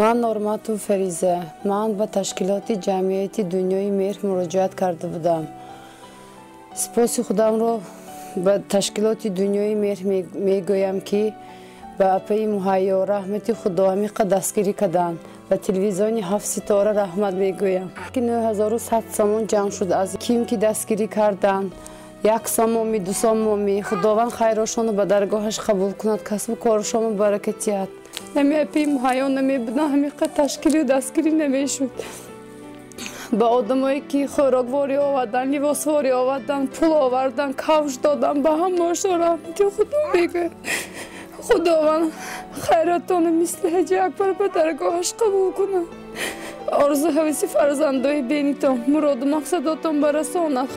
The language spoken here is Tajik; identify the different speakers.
Speaker 1: Ман Норматов Фариза. Ман ба ташкилоти ҷамъияти Дунёи меҳр муроҷиат карда будам. Сипоси худамро ба ташкилоти Дунёи меҳр мегӯям, ки ба апаи Муҳайё раҳмати Худо ҳамиқа дастгирӣ карданд. Ба телевизиони Ҳафт ситора раҳмат мегӯям, ки 9100 сомон ҷамъ шуд. Аз ким ки дастгирӣ карданд, як сомоми, ду сомоми, Худованд хайрошонро ба даргоҳаш қабул кунад, касбу корашонро баракат диҳад. Ҳами апаи Муҳайё намебуданд, ҳамиқа ташкилию дастгирӣ намешуд. Ба одамое ки хӯрокворӣ овардан, либосворӣ овардан, пул овардан, кавш додан, ба ҳамаашон раҳмати Худо мегӯям. Худованд хайратонро мисли Ҳаҷи Акбар ба даргоҳаш қабул кунад. Орзу ҳаваси фарзандои бенитон, муроду мақсадотон барасонад.